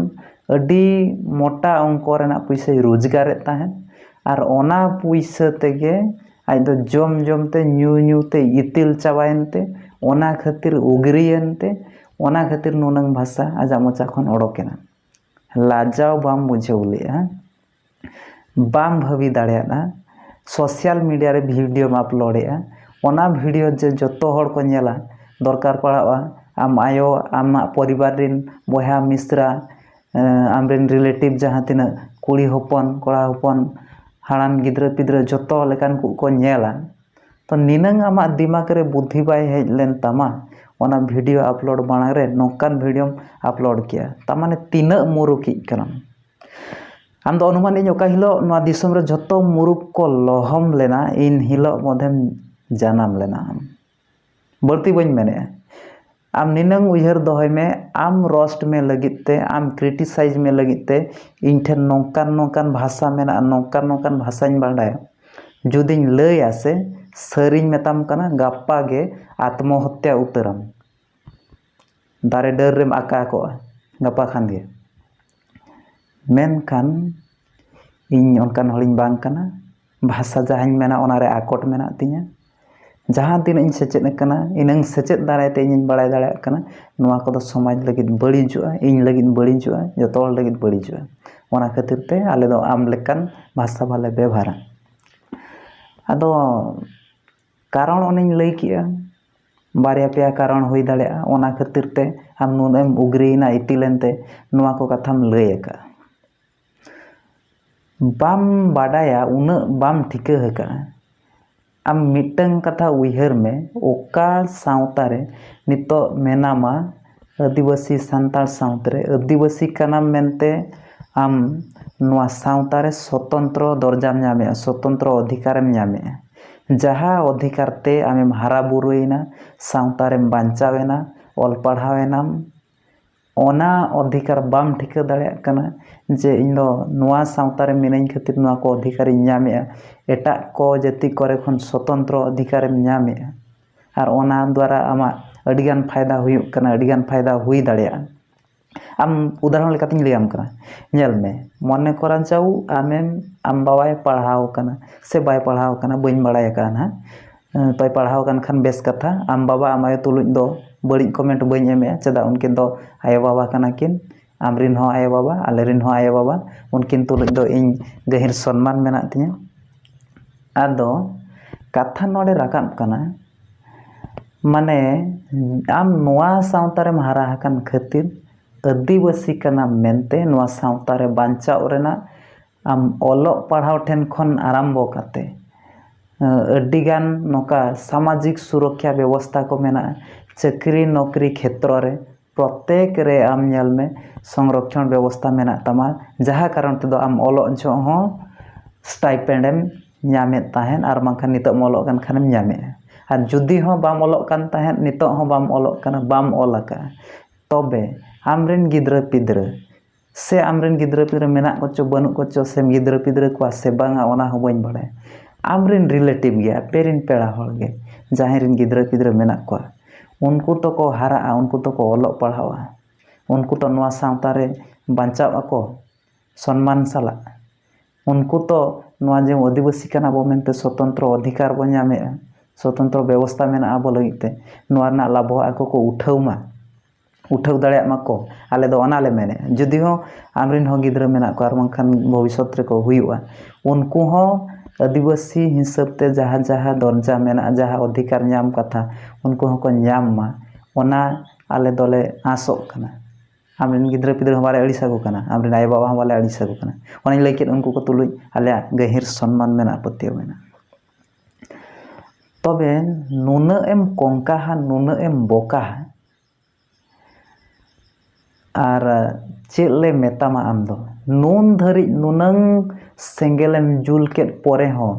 ᱟᱹᱰᱤ ᱢᱚᱴᱟ ᱚᱝᱠᱚ ᱨᱮᱱᱟᱜ ᱯᱩᱭᱥᱟᱹᱭ ᱨᱳᱡᱽᱜᱟᱨᱮᱫ ᱛᱟᱦᱮᱸᱫ᱾ ᱟᱨ ᱚᱱᱟ ᱯᱩᱭᱥᱟᱹ ᱛᱮᱜᱮ ᱟᱡ ᱫᱚ ᱡᱚᱢ ᱡᱚᱢ ᱛᱮ, ᱧᱩ ᱧᱩ ᱛᱮ ᱤᱛᱤᱞ ᱪᱟᱵᱟᱭᱮᱱ ᱛᱮ, ᱚᱱᱟ ᱠᱷᱟᱹᱛᱤᱨ ᱩᱜᱽᱨᱤᱭᱮᱱ ᱛᱮ, ᱚᱱᱟ ᱠᱷᱟᱹᱛᱤᱨ ᱱᱩᱱᱟᱹᱝ ᱵᱷᱟᱥᱟ ᱟᱡᱟᱜ ᱢᱚᱪᱟ ᱠᱷᱚᱱ ᱚᱰᱚᱠᱮᱱᱟ᱾ ᱞᱟᱡᱟᱣ ᱵᱟᱢ ᱵᱩᱡᱷᱟᱹᱣ ᱞᱮᱫᱼᱟ, ᱵᱟᱢ ᱵᱷᱟᱹᱵᱤ ᱫᱟᱲᱮᱭᱟᱫᱼᱟ᱾ Social media ᱨᱮ videoᱢ uploadᱮᱫᱼᱟ, ᱚᱱᱟ video ᱡᱮ ᱡᱚᱛᱚ ᱦᱚᱲ ᱠᱚ ᱧᱮᱞᱟ, ᱫᱚᱨᱠᱟᱨ ᱯᱟᱲᱟᱜᱼᱟ ᱟᱢ ᱟᱭᱳ, ᱟᱢᱟᱜ ᱯᱚᱨᱤᱵᱟᱨ ᱨᱮᱱ ᱵᱚᱭᱦᱟ ᱢᱤᱥᱨᱟ, ᱟᱢᱨᱮᱱ relative ᱡᱟᱦᱟᱸ ᱛᱤᱱᱟᱹᱜ ᱠᱩᱲᱤ ᱦᱚᱯᱚᱱ, ᱠᱚᱲᱟ ᱦᱚᱯᱚᱱ, ᱦᱟᱲᱟᱢ ᱜᱤᱫᱽᱨᱟᱹ ᱯᱤᱫᱽᱨᱟᱹ ᱡᱚᱛᱚ ᱞᱮᱠᱟᱱ ᱠᱚ ᱠᱚ ᱧᱮᱞᱟ᱾ ᱛᱚ ᱱᱤᱱᱟᱹᱝ ᱟᱢᱟᱜ ᱫᱤᱢᱟᱜᱽ ᱨᱮ ᱵᱩᱫᱽᱫᱷᱤ ᱵᱟᱭ ᱦᱮᱡ ᱞᱮᱱ ᱛᱟᱢᱟ, ᱚᱱᱟ video upload ᱢᱟᱲᱟᱝ ᱨᱮ ᱱᱚᱝᱠᱟᱱ videoᱢ upload ᱠᱮᱭᱟ᱾ ᱛᱟᱨ ᱢᱟᱱᱮ ᱛᱤᱱᱟᱹᱜ ᱢᱩᱨᱩᱠᱤᱡ ᱠᱟᱱᱟᱢ ᱟᱢ ᱫᱚ᱾ ᱚᱱᱩᱢᱟᱱ ᱤᱧ ᱚᱠᱟ ᱦᱤᱞᱳᱜ ᱱᱚᱣᱟ ᱫᱤᱥᱚᱢ ᱨᱮ ᱡᱷᱚᱛᱚ ᱢᱩᱨᱩᱠ ᱠᱚ ᱞᱚᱦᱚᱢ ᱞᱮᱱᱟ, ᱤᱱ ᱦᱤᱞᱳᱜ ᱢᱚᱫᱷᱮᱢ ᱡᱟᱱᱟᱢ ᱞᱮᱱᱟ ᱟᱢ᱾ ᱵᱟᱹᱲᱛᱤ ᱵᱟᱹᱧ ᱢᱮᱱᱮᱫᱼᱟ᱾ ᱟᱢ ᱱᱤᱱᱟᱹᱝ ᱩᱭᱦᱟᱹᱨ ᱫᱚᱦᱚᱭ ᱢᱮ, ᱟᱢ roast ᱢᱮ ᱞᱟᱹᱜᱤᱫ ᱛᱮ, ᱟᱢ criticize ᱢᱮ ᱞᱟᱹᱜᱤᱫ ᱛᱮ, ᱤᱧ ᱴᱷᱮᱱ ᱱᱚᱝᱠᱟᱱ ᱱᱚᱝᱠᱟᱱ ᱵᱷᱟᱥᱟ ᱢᱮᱱᱟᱜᱼᱟ, ᱱᱚᱝᱠᱟᱱ ᱱᱚᱝᱠᱟᱱ ᱵᱷᱟᱥᱟᱧ ᱵᱟᱰᱟᱭᱟ, ᱡᱩᱫᱤᱧ ᱞᱟᱹᱭᱟ ᱥᱮ, ᱥᱟᱹᱨᱤᱧ ᱢᱮᱛᱟᱢ ᱠᱟᱱᱟ, ᱜᱟᱯᱟ ᱜᱮ ᱟᱛᱢᱚᱦᱚᱛᱭᱟ ᱩᱛᱟᱹᱨᱟᱢ᱾ ᱫᱟᱨᱮ ᱰᱟᱹᱨ ᱨᱮᱢ ᱟᱠᱟ ᱠᱚᱜᱼᱟ ᱜᱟᱯᱟ ᱠᱷᱟᱱ ᱜᱮ᱾ ᱢᱮᱱᱠᱷᱟᱱ ᱤᱧ ᱚᱱᱠᱟᱱ ᱦᱚᱲᱤᱧ ᱵᱟᱝ ᱠᱟᱱᱟ᱾ ᱵᱷᱟᱥᱟ ᱡᱟᱦᱟᱸᱧ ᱢᱮᱱᱟ, ᱚᱱᱟᱨᱮ ᱟᱠᱚᱴ ᱢᱮᱱᱟᱜ ᱛᱤᱧᱟᱹ᱾ ᱡᱟᱦᱟᱸ ᱛᱤᱱᱟᱹᱜ ᱤᱧ ᱥᱮᱪᱮᱫ ᱟᱠᱟᱱᱟ, ᱤᱱᱟᱹᱝ ᱥᱮᱪᱮᱫ ᱫᱟᱨᱟᱭ ᱛᱮ ᱤᱧᱤᱧ ᱵᱟᱲᱟᱭ ᱫᱟᱲᱮᱭᱟᱜ ᱠᱟᱱᱟ᱾ ᱱᱚᱣᱟ ᱠᱚᱫᱚ ᱥᱚᱢᱟᱡᱽ ᱞᱟᱹᱜᱤᱫ ᱵᱟᱹᱲᱤᱡᱚᱜᱼᱟ, ᱤᱧ ᱞᱟᱹᱜᱤᱫ ᱵᱟᱹᱲᱤᱡᱚᱜᱼᱟ, ᱡᱚᱛᱚ ᱦᱚᱲ ᱞᱟᱹᱜᱤᱫ ᱵᱟᱹᱲᱤᱡᱚᱜᱼᱟ᱾ ᱚᱱᱟ ᱠᱷᱟᱹᱛᱤᱨ ᱛᱮ ᱟᱞᱮ ᱫᱚ ᱟᱢ ᱞᱮᱠᱟᱱ ᱵᱷᱟᱥᱟ ᱵᱟᱞᱮ ᱵᱮᱵᱷᱟᱨᱟ᱾ ᱟᱫᱚ ᱠᱟᱨᱚᱱ ᱚᱱᱮᱧ ᱞᱟᱹᱭ ᱠᱮᱜᱼᱟ, ᱵᱟᱨᱭᱟ ᱯᱮᱭᱟ ᱠᱟᱨᱚᱱ ᱦᱩᱭ ᱫᱟᱲᱮᱭᱟᱜᱼᱟ᱾ ᱚᱱᱟ ᱠᱷᱟᱹᱛᱤᱨ ᱛᱮ ᱟᱢ ᱱᱩᱱᱟᱹᱜ ᱮᱢ ᱩᱜᱽᱨᱤᱭᱮᱱᱟ, ᱤᱛᱤᱞ ᱮᱱᱛᱮ ᱱᱚᱣᱟ ᱠᱚ ᱠᱟᱛᱷᱟᱢ ᱞᱟᱹᱭ ᱟᱠᱟᱫᱼᱟ᱾ ᱵᱟᱢ ᱵᱟᱰᱟᱭᱟ, ᱩᱱᱟᱹᱜ ᱵᱟᱢ ᱴᱷᱤᱠᱟᱹ ᱟᱠᱟᱫᱼᱟ᱾ ᱟᱢ ᱢᱤᱫᱴᱟᱝ ᱠᱟᱛᱷᱟ ᱩᱭᱦᱟᱹᱨ ᱢᱮ, ᱚᱠᱟ ᱥᱟᱶᱛᱟ ᱨᱮ ᱱᱤᱛᱚᱜ ᱢᱮᱱᱟᱢᱟ, ᱟᱹᱫᱤᱵᱟᱹᱥᱤ ᱥᱟᱱᱛᱟᱲ ᱥᱟᱶᱛᱟ ᱨᱮ ᱟᱹᱫᱤᱵᱟᱹᱥᱤ ᱠᱟᱱᱟᱢ ᱢᱮᱱᱛᱮ ᱟᱢ ᱱᱚᱣᱟ ᱥᱟᱶᱛᱟ ᱨᱮ ᱥᱚᱛᱚᱱᱛᱨᱚ ᱫᱚᱨᱡᱟᱢ ᱧᱟᱢᱮᱜᱼᱟ, ᱥᱚᱛᱚᱱᱛᱨᱚ ᱚᱫᱷᱤᱠᱟᱨᱮᱢ ᱧᱟᱢᱮᱜᱼᱟ᱾ ᱡᱟᱦᱟᱸ ᱚᱫᱷᱤᱠᱟᱨ ᱛᱮ ᱟᱢᱮᱢ ᱦᱟᱨᱟ ᱵᱩᱨᱩᱭᱮᱱᱟ, ᱥᱟᱶᱛᱟ ᱨᱮᱢ ᱵᱟᱧᱪᱟᱣ ᱮᱱᱟ, ᱚᱞ ᱯᱟᱲᱦᱟᱣ ᱮᱱᱟᱢ, ᱚᱱᱟ ᱚᱫᱷᱤᱠᱟᱨ ᱵᱟᱢ ᱴᱷᱤᱠᱟᱹ ᱫᱟᱲᱮᱭᱟᱜ ᱠᱟᱱᱟ ᱡᱮ ᱤᱧ ᱫᱚ ᱱᱚᱣᱟ ᱥᱟᱶᱛᱟ ᱨᱮ ᱢᱤᱱᱟᱹᱧ ᱠᱷᱟᱹᱛᱤᱨ ᱱᱚᱣᱟ ᱠᱚ ᱚᱫᱷᱤᱠᱟᱨᱤᱧ ᱧᱟᱢᱮᱜᱼᱟ, ᱮᱴᱟᱜ ᱠᱚ ᱡᱟᱹᱛᱤ ᱠᱚᱨᱮ ᱠᱷᱚᱱ ᱥᱚᱛᱚᱱᱛᱨᱚ ᱚᱫᱷᱤᱠᱟᱨᱮᱢ ᱧᱟᱢᱮᱜᱼᱟ᱾ ᱟᱨ ᱚᱱᱟ ᱫᱣᱟᱨᱟ ᱟᱢᱟᱜ ᱟᱹᱰᱤᱜᱟᱱ ᱯᱷᱟᱭᱫᱟ ᱦᱩᱭᱩᱜ ᱠᱟᱱᱟ, ᱟᱹᱰᱤᱜᱟᱱ ᱯᱷᱟᱭᱫᱟ ᱦᱩᱭ ᱫᱟᱲᱮᱭᱟᱜᱼᱟ᱾ ᱟᱢ ᱩᱫᱟᱦᱚᱨᱚᱱ ᱞᱮᱠᱟᱛᱤᱧ ᱞᱟᱹᱭᱟᱢ ᱠᱟᱱᱟ, ᱧᱮᱞ ᱢᱮ, ᱢᱚᱱᱮ ᱠᱚᱨᱟ ᱡᱟᱣ ᱟᱢᱮᱢ, ᱟᱢ ᱵᱟᱵᱟᱭ ᱯᱟᱲᱦᱟᱣ ᱠᱟᱱᱟ ᱥᱮ ᱵᱟᱭ ᱯᱟᱲᱦᱟᱣ ᱠᱟᱱᱟ, ᱵᱟᱹᱧ ᱵᱟᱲᱟᱭ ᱟᱠᱟᱫᱼᱟ ᱱᱟᱦᱟᱜ᱾ ᱮᱸ, ᱛᱚᱭ ᱯᱟᱲᱦᱟᱣ ᱟᱠᱟᱱ ᱠᱷᱟᱱ ᱵᱮᱥ ᱠᱟᱛᱷᱟ, ᱟᱢ ᱵᱟᱵᱟ ᱟᱢ ᱟᱭᱳ ᱛᱩᱞᱩᱡ ᱫᱚ ᱵᱟᱹᱲᱤᱡ ᱠᱚᱢᱮᱱᱴ ᱵᱟᱹᱧ ᱮᱢᱮᱜᱼᱟ, ᱪᱮᱫᱟᱜ ᱩᱱᱠᱤᱱ ᱫᱚ ᱟᱭᱳ ᱵᱟᱵᱟ ᱠᱟᱱᱟ ᱠᱤᱱ, ᱟᱢ ᱨᱤᱱ ᱦᱚᱸ ᱟᱭᱳ ᱵᱟᱵᱟ, ᱟᱞᱮ ᱨᱤᱱ ᱦᱚᱸ ᱟᱭᱳ ᱵᱟᱵᱟ, ᱩᱱᱠᱤᱱ ᱛᱩᱞᱩᱡ ᱫᱚ ᱤᱧ ᱜᱟᱹᱦᱤᱨ ᱥᱚᱱᱢᱟᱱ ᱢᱮᱱᱟᱜ ᱛᱤᱧᱟᱹ᱾ ᱟᱫᱚ ᱠᱟᱛᱷᱟ ᱱᱚᱰᱮ ᱨᱟᱠᱟᱵ ᱠᱟᱱᱟ, ᱢᱟᱱᱮ ᱟᱢ ᱱᱚᱣᱟ ᱥᱟᱶᱛᱟ ᱨᱮᱢ ᱦᱟᱨᱟ ᱟᱠᱟᱱ ᱠᱷᱟᱹᱛᱤᱨ ᱟᱹᱫᱤᱵᱟᱹᱥᱤ ᱠᱟᱱᱟᱢ ᱢᱮᱱᱛᱮ ᱱᱚᱣᱟ ᱥᱟᱶᱛᱟ ᱨᱮ ᱵᱟᱧᱪᱟᱣ ᱨᱮᱱᱟᱜ ᱟᱢ ᱚᱞᱚᱜ ᱯᱟᱲᱦᱟᱣ ᱴᱷᱮᱱ ᱠᱷᱚᱱ ᱟᱨᱟᱢᱵᱚ ᱠᱟᱛᱮ, ᱟᱹᱰᱤᱜᱟᱱ ᱱᱚᱝᱠᱟ ᱥᱟᱢᱟᱡᱤᱠ ᱥᱩᱨᱚᱠᱠᱷᱟ ᱵᱮᱵᱚᱥᱛᱷᱟ ᱠᱚ ᱢᱮᱱᱟᱜᱼᱟ, ᱪᱟᱹᱠᱨᱤ ᱱᱚᱠᱨᱤ ᱠᱷᱮᱛᱨᱚ ᱨᱮ ᱯᱨᱚᱛᱮᱠ ᱨᱮ ᱟᱢ ᱧᱮᱞ ᱢᱮ, ᱥᱚᱝᱨᱚᱠᱠᱷᱚᱱ ᱵᱮᱵᱚᱥᱛᱷᱟ ᱢᱮᱱᱟᱜ ᱛᱟᱢᱟ, ᱡᱟᱦᱟᱸ ᱠᱟᱨᱚᱱ ᱛᱮᱫᱚ ᱟᱢ ᱚᱞᱚᱜ ᱡᱚᱦᱚᱜ ᱦᱚᱸ ᱥᱴᱟᱭᱯᱮᱱᱰ ᱮᱢ ᱧᱟᱢᱮᱫ ᱛᱟᱦᱮᱸᱫ, ᱟᱨ ᱵᱟᱝᱠᱷᱟᱱ ᱱᱤᱛᱚᱜ ᱮᱢ ᱚᱞᱚᱜ ᱠᱟᱱ ᱠᱷᱟᱱᱮᱢ ᱧᱟᱢᱮᱫᱼᱟ᱾ ᱟᱨ ᱡᱩᱫᱤ ᱦᱚᱸ ᱵᱟᱢ ᱚᱞᱚᱜ ᱠᱟᱱ ᱛᱟᱦᱮᱸᱫ, ᱱᱤᱛᱚᱜ ᱦᱚᱸ ᱵᱟᱢ ᱚᱞᱚᱜ ᱠᱟᱱᱟ, ᱵᱟᱢ ᱚᱞ ᱟᱠᱟᱫᱼᱟ, ᱛᱚᱵᱮ ᱟᱢᱨᱮᱱ ᱜᱤᱫᱽᱨᱟᱹ ᱯᱤᱫᱽᱨᱟᱹ ᱥᱮ ᱟᱢᱨᱮᱱ ᱜᱤᱫᱽᱨᱟᱹ ᱯᱤᱫᱽᱨᱟᱹ ᱢᱮᱱᱟᱜ ᱠᱚᱪᱚ ᱵᱟᱹᱱᱩᱜ ᱠᱚᱪᱚ, ᱥᱮ ᱜᱤᱫᱽᱨᱟᱹ ᱯᱤᱫᱽᱨᱟᱹ ᱠᱚᱣᱟ ᱥᱮ ᱵᱟᱝᱟ, ᱚᱱᱟ ᱦᱚᱸ ᱵᱟᱹᱧ ᱵᱟᱲᱟᱭᱟ᱾ ᱟᱢᱨᱮᱱ ᱨᱤᱞᱮᱴᱤᱵᱷ ᱜᱮ, ᱟᱯᱮᱨᱮᱱ ᱯᱮᱲᱟ ᱦᱚᱲ ᱜᱮ, ᱡᱟᱦᱟᱸᱭ ᱨᱮᱱ ᱜᱤᱫᱽᱨᱟᱹ ᱯᱤᱫᱽᱨᱟᱹ ᱢᱮᱱᱟᱜ ᱠᱚᱣᱟ, ᱩᱱᱠᱩ ᱛᱚᱠᱚ ᱦᱟᱨᱟᱜᱼᱟ, ᱩᱱᱠᱩ ᱛᱚᱠᱚ ᱚᱞᱚᱜ ᱯᱟᱲᱦᱟᱣᱟ, ᱩᱱᱠᱩ ᱛᱚ ᱱᱚᱣᱟ ᱥᱟᱶᱛᱟ ᱨᱮ ᱵᱟᱧᱪᱟᱣ ᱟᱠᱚ ᱥᱚᱱᱢᱟᱱ ᱥᱟᱞᱟᱜ᱾ ᱩᱱᱠᱩ ᱛᱚ ᱱᱚᱣᱟ ᱡᱮ ᱟᱹᱫᱤᱵᱟᱹᱥᱤ ᱠᱟᱱᱟ ᱵᱚ ᱢᱮᱱᱛᱮ ᱥᱚᱛᱚᱱᱛᱨᱚ ᱚᱫᱷᱤᱠᱟᱨ ᱵᱚ ᱧᱟᱢᱮᱜᱼᱟ, ᱥᱚᱛᱚᱱᱛᱨᱚ ᱵᱮᱵᱚᱥᱛᱷᱟ ᱢᱮᱱᱟᱜᱼᱟ ᱟᱵᱚ ᱞᱟᱹᱜᱤᱫ ᱛᱮ, ᱱᱚᱣᱟ ᱨᱮᱱᱟᱜ ᱞᱟᱵᱷ ᱦᱚᱸ ᱟᱠᱚ ᱠᱚ ᱩᱴᱷᱟᱹᱣ ᱢᱟ, ᱩᱴᱷᱟᱹᱣ ᱫᱟᱲᱮᱭᱟᱜ ᱢᱟᱠᱚ᱾ ᱟᱞᱮ ᱫᱚ ᱚᱱᱟ ᱞᱮ ᱢᱮᱱᱮᱫᱼᱟ᱾ ᱡᱩᱫᱤ ᱦᱚᱸ ᱟᱢᱨᱮᱱ ᱦᱚᱸ ᱜᱤᱫᱽᱨᱟᱹ ᱢᱮᱱᱟᱜ ᱠᱚᱣᱟ ᱟᱨ ᱵᱟᱝᱠᱷᱟᱱ ᱵᱷᱚᱵᱤᱥᱥᱚᱛ ᱨᱮᱠᱚ ᱦᱩᱭᱩᱜᱼᱟ, ᱩᱱᱠᱩ ᱦᱚᱸ ᱟᱹᱫᱤᱵᱟᱹᱥᱤ ᱦᱤᱥᱟᱹᱵ ᱛᱮ ᱡᱟᱦᱟᱸ ᱡᱟᱦᱟᱸ ᱫᱚᱨᱡᱟ ᱢᱮᱱᱟᱜᱼᱟ, ᱡᱟᱦᱟᱸ ᱚᱫᱷᱤᱠᱟᱨ ᱧᱟᱢ ᱠᱟᱛᱷᱟ, ᱩᱱᱠᱩ ᱦᱚᱸᱠᱚ ᱧᱟᱢ ᱢᱟ, ᱚᱱᱟ ᱟᱞᱮ ᱫᱚᱞᱮ ᱟᱸᱥᱚᱜ ᱠᱟᱱᱟ᱾ ᱟᱢᱨᱮᱱ ᱜᱤᱫᱽᱨᱟᱹ ᱯᱤᱫᱽᱨᱟᱹ ᱦᱚᱸ ᱵᱟᱞᱮ ᱟᱹᱲᱤᱥ ᱟᱠᱚ ᱠᱟᱱᱟ, ᱟᱢᱨᱮᱱ ᱟᱭᱳᱼᱵᱟᱵᱟ ᱦᱚᱸ ᱵᱟᱞᱮ ᱟᱹᱲᱤᱥ ᱟᱠᱚ ᱠᱟᱱᱟ᱾ ᱚᱱᱮᱧ ᱞᱟᱹᱭ ᱠᱮᱫ, ᱩᱱᱠᱩ ᱠᱚ ᱛᱩᱞᱩᱡ ᱟᱞᱮᱭᱟᱜ ᱜᱟᱹᱦᱤᱨ ᱥᱚᱱᱢᱟᱱ ᱢᱮᱱᱟᱜᱼᱟ, ᱯᱟᱹᱛᱭᱟᱹᱣ ᱢᱮᱱᱟᱜᱼᱟ᱾ ᱛᱚᱵᱮ ᱱᱩᱱᱟᱹᱜ ᱮᱢ ᱠᱚᱝᱠᱟᱦᱟ, ᱱᱩᱱᱟᱹᱜ ᱮᱢ ᱵᱚᱠᱟᱦᱟ, ᱟᱨ ᱪᱮᱫ ᱞᱮ ᱢᱮᱛᱟᱢᱟ ᱟᱢ ᱫᱚ? ᱱᱩᱱ ᱫᱷᱟᱹᱨᱤᱡ ᱱᱩᱱᱟᱹᱝ ᱥᱮᱸᱜᱮᱞᱮᱢ ᱡᱩᱞ ᱠᱮᱫ ᱯᱚᱨᱮ ᱦᱚᱸ